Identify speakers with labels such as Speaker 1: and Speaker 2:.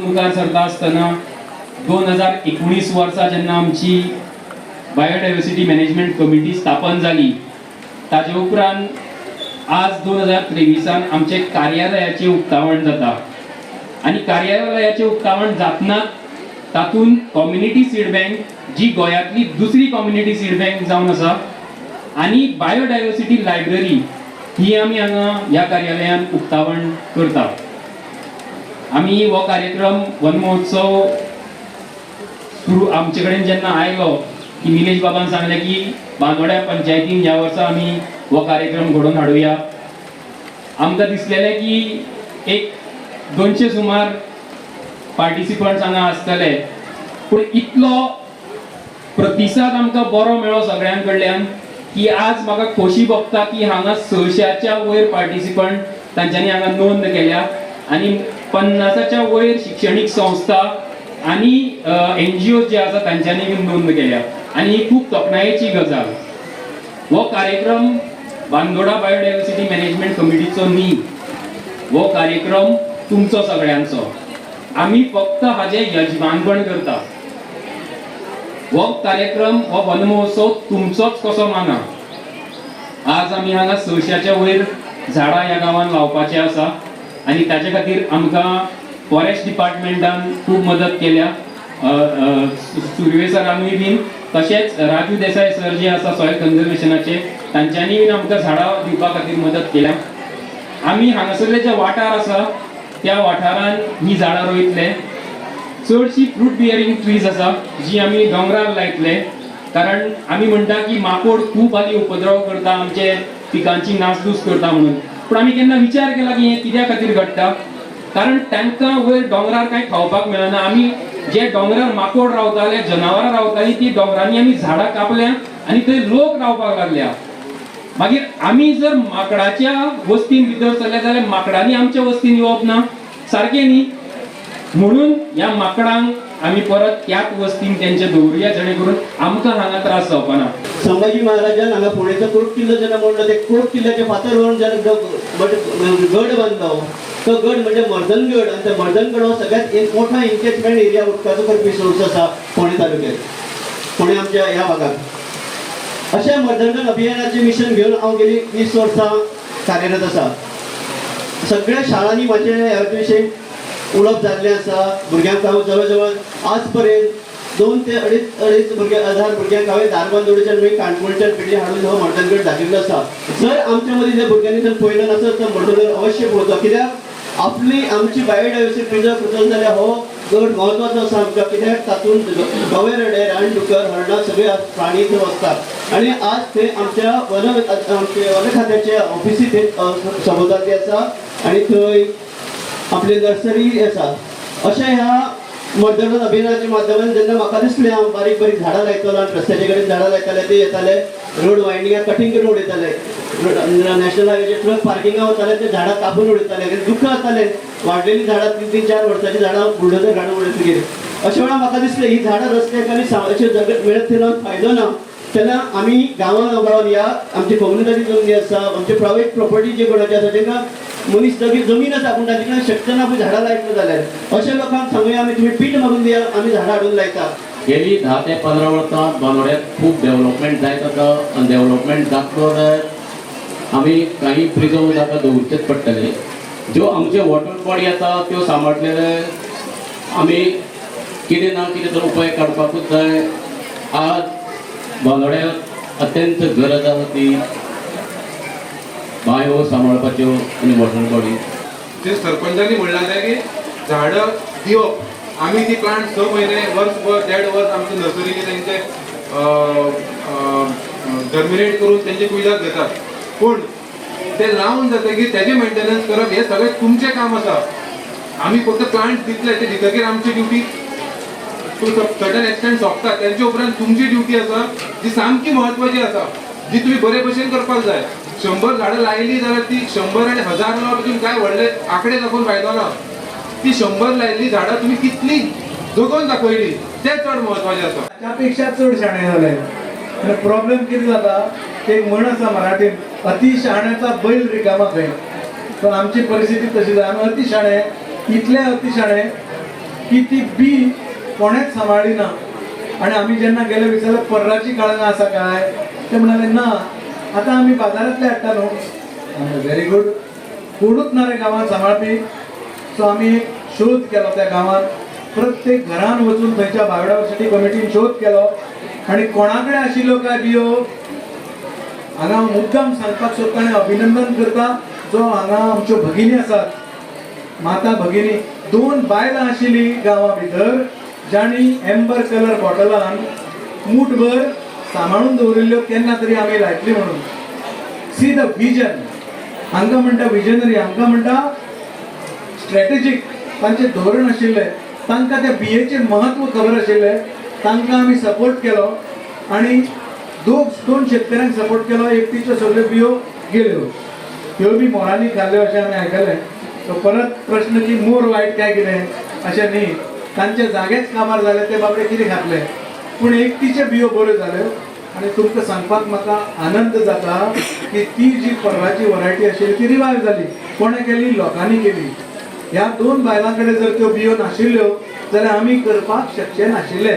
Speaker 1: मुखार सरता आसतना 2019 वर्सा जेन्ना आमची बायोडायवर्सिटी मॅनेजमेंट कमिटी स्थापन जाली, ताजे उपरांत आज 2023 आमचे कार्यालयाचें उक्तावण जाता आनी कार्यालयाचें उक्तावण जातना तातूंत कम्युनिटी सीड बँक, जी गोंयांतली दुसरी कम्युनिटी सीड बँक जावन आसा, आनी बायोडायवर्सिटी लायब्ररी ही आमी हांगा ह्या कार्यालयान उक्तावण करता. आमी हो कार्यक्रम, वन महोत्सव सुरू आमचे कडेन जेन्ना आयलो की निलेश बाबान सांगलें की बांदोड्या पंचायतीन ह्या वर्सा आमी हो कार्यक्रम घडोवन हाडुया. आमकां दिसलेलें की एक 200 सुमार पार्टिसिपंट्स हांगा आसतले, पूण इतलो प्रतिसाद आमकां बरो मेळ्ळो सगळ्यां कडल्यान की आज म्हाका खोशी भोगता की हांगा 600च्या वयर पार्टिसिपंट तांच्यांनी हांगा नोंद केल्या आनी 50च्या वयर शिक्षणीक संस्था आनी एनजीओ जे आसा तांच्यांनी बी नोंद केल्या आनी ही खूब तोखणायेची गजाल. हो कार्यक्रम बांदोडा बायोडायवर्सिटी मॅनेजमेंट कमिटीचो न्ही, हो कार्यक्रम तुमचो सगळ्यांचो. आमी फक्त हाजें यजमानपण करता. हो कार्यक्रम, हो वन महोत्सव तुमचोच कसो माना. आज आमी हांगा 600च्या वयर झाडां ह्या गांवान लावपाची आसा आनी ताचे खातीर आमकां फॉरेस्ट डिपार्टमेंटान खूब मदत केल्या, सुर्वे सरानूय बीन, तशेंच राजू देसाय सर जे आसा सॉयल कन्जर्वेशनाचे, तांच्यांनी बीन आमकां झाडां दिवपा खातीर मदत केल्या. आमी हांगासरले जे वाठार आसा त्या वाठारान ही झाडां रोयतले. चडशी फ्रूट बियरींग ट्रीज आसा जी आमी दोंगरार लायतले, कारण आमी म्हणटा की माकोड खूब हाली उपद्रव करता, आमचे पिकांची नासधूस करता म्हणून. पूण आमी केन्ना विचार केला की हें कित्या खातीर घडटा? कारण तांकां वयर दोंगरार कांय खावपाक मेळना. आमी जे दोंगरार माकोड रावताले, जनावरां रावतालीं, ती दोंगरांनी आमी झाडां कापल्या आनी थंय लोक रावपाक लागल्या. मागीर आमी जर माकडाच्या वस्तीन भितर सरले जाल्यार माकडांनी आमच्या वस्तीन येवप ना, सारकें न्ही? म्हणून ह्या माकडांक आमी परत त्याच वस्तीन तेंचे दवरुया, जेणे करून आमकां हांगा त्रास जावपा ना.
Speaker 2: संभाजी महाराजान हांगा पुण्याचो कोट किल्लो जेन्ना मोडलो, ते कोट किल्ल्याचे फातर व्हरून जेन्ना गड बांदलो, तो गड म्हणजे मर्दनगड. आनी त्या मर्दनगड हो सगळ्यात एक मोठा एनकॅचमेंट एरिया, उदकाचो करपी सोर्स आसा फोंडें तालुक्यात, फोंडें आमच्या ह्या भागात. अशा मर्दनगड अभियानाचें मिशन घेवन हांव गेली 20 वर्सां कार्यरत आसा. सगळ्या शाळांनी म्हाजें ह्या विशयी उलोवप जाल्लें आसा. भुरग्यांक हांव जवळ जवळ आज पर्यंत दोन ते अडीच अडीच भुरगे हजार भुरग्यांक हांवें धारबांदोडेच्यान मागीर काणकोणच्यान पेडणे हाडून हो मर्दनगड दाखयल्लो आसा. जर आमच्या मदीं जर भुरग्यांनी जर पळयलो नासत तर मर्दनगड अवश्य पळोवचो, कित्याक आपली आमची बायोडायवर्सिटी प्रिजर्व करतलो जाल्यार हो गड म्हत्वाचो आसा आमकां, कित्याक तातूंत गवे रेडे, रानडुकर, हरणां, सगळे प्राणी थंय वसतात. आनी आज थंय आमच्या वन आमचे वन खात्याचे ऑफिसी थंय सभोवताली आसा आनी थंय आपली नर्सरी आसा. अशें ह्या मर्दनगड अभियानाच्या माध्यमांत जेन्ना म्हाका दिसलें, हांव बारीक बारीक झाडां लायतलो आनी रस्त्याचे कडेन झाडां लायताले, ते येताले रोड वायंडिंगाक कटिंग करून उडयताले. नॅशनल हायवेचे ट्रक पार्किंगा वताले, ते झाडां कापून उडयताले. दुख्ख जातालें, वाडलेलीं झाडां, तीन तीन चार वर्सांची झाडां बुलडोजर घालून उडयतकीर. अशें वेळार म्हाका दिसलें, ही झाडां रस्त्याक आनी अशें जगत मेळत थंय लावन फायदो ना. तेन्ना आमी गांवां गांवान ह्या आमची कोम्युनिटी जमनी आसा, आमचे प्रायवेट प्रॉपर्टी जे कोणाची आसा, तांकां मनीस जगी जमीन आसा पूण ताचे कडेन शक्त ना पळय झाडां लायतलो जाल्यार, अशा लोकांक सांगुया आमी, तुमी पीठ मागून दिया, आमी झाडां हाडून लायता.
Speaker 3: गेली 10 ते 15 वर्सां बांदोड्यात खूब डेव्हलपमेंट जायत आसा आनी डेव्हलपमेंट जातलो जाल्यार आमी काही प्रिजर्व जाता दवरचेच पडटले. ज्यो आमचे वॉटर बॉडी आसा त्यो सांबाळटले जाल्यार आमी कितें ना कितें तर उपाय काडपाकूच जाय. आज बांदोड्यात अत्यंत गरज आसा ती बांयो सांबाळपाच्यो आनी वॉटर बॉडी.
Speaker 4: जे सरपंचांनी म्हणलां तें की झाडां दिवप, आमी ती प्लांट 6 म्हयने, वर्सभर, देड वर्स आमच्या नर्सरीनी तेंचे जर्मिनेट करून तेंचे कुयदाद घेतात, पूण ते लावन जातकीर तेजें मेंटेनन्स करप हें सगळें तुमचें काम आसा. आमी फक्त प्लांट दितले, ते दितकीर आमची ड्युटी टू सर्टन एक्सटेंट सोंपता. तेंच्या उपरांत तुमची ड्युटी आसा, जी सामकी म्हत्वाची आसा, जी तुमी बरे भशेन करपाक जाय. 100 झाडां लायली जाल्यार ती 100 आनी 1000 लावप हितून काय व्हडले आंकडे दाखोवन फायदो ना. ती 100 लायल्ली झाडां तुमी कितली जगोवन दाखयली तें चड म्हत्वाचें आसा.
Speaker 5: त्यापेक्षा चड शाणे जाले आनी प्रॉब्लेम कितें जाता की एक म्हण आसा मराठीन, अति शहाण्याचा बैल रिकामा खंय. पण आमची परिस्थिती तशी जाय. आमी अति शाणे, इतले अति शाणे. की ती बी कोणेच सांबाळ्ळी ना. आनी आमी जेन्ना गेले विचारलें पर्राची काळंगां आसा काय, ते म्हणाले ना, आतां आमी बाजारांतले हाडटा न्हू. व्हेरी गूड, कोणूच ना रे गांवांत सांबाळपी. सो आमी एक शोध केलो त्या गांवांत, प्रत्येक घरान वचून थंयच्या बायोडायवर्सिटी कमिटीन शोध केलो आनी कोणा कडेन आशिल्ल्यो काय बियो. हांगा हांव मुद्दाम सांगपाक सोदता आनी अभिनंदन करता जो हांगा आमच्यो भगिनी आसात, माता भगिनी, दोन बायलां आशिल्लीं गांवा भितर जांणी एम्बर कलर बॉटलान मूठभर सांबाळून दवरिल्ल्यो केन्ना तरी आमी लायतली म्हणून. सी the vision, हांकां म्हणटा विजनरी, हांकां म्हणटा स्ट्रॅटेजीक. तांचें धोरण आशिल्लें, तांकां त्या बियेचें म्हत्व खबर आशिल्लें, तांकां आमी सपोर्ट केलो आनी दोन शेतकऱ्यांक सपोर्ट केलो. एकटीच्यो सगळ्यो बियो गेल्यो, त्यो बी मोरांनी खाल्ल्यो अशें आमी आयकलें. सो परत प्रश्न की मोर वायट काय कितें अशें न्ही, तांचे जागेच काबार जाले, ते बाबडे कितें खातले. पूण एकटीच्यो बियो बऱ्यो जाल्यो आनी तुमकां सांगपाक म्हाका आनंद जाता की ती जी पर्राची वरायटी आशिल्ली ती रिवायव जाली. कोणें केली? लोकांनी केली. ह्या दोन बायलां कडेन जर त्यो बियो नाशिल्ल्यो जाल्यार आमी करपाक शकचे नाशिल्ले.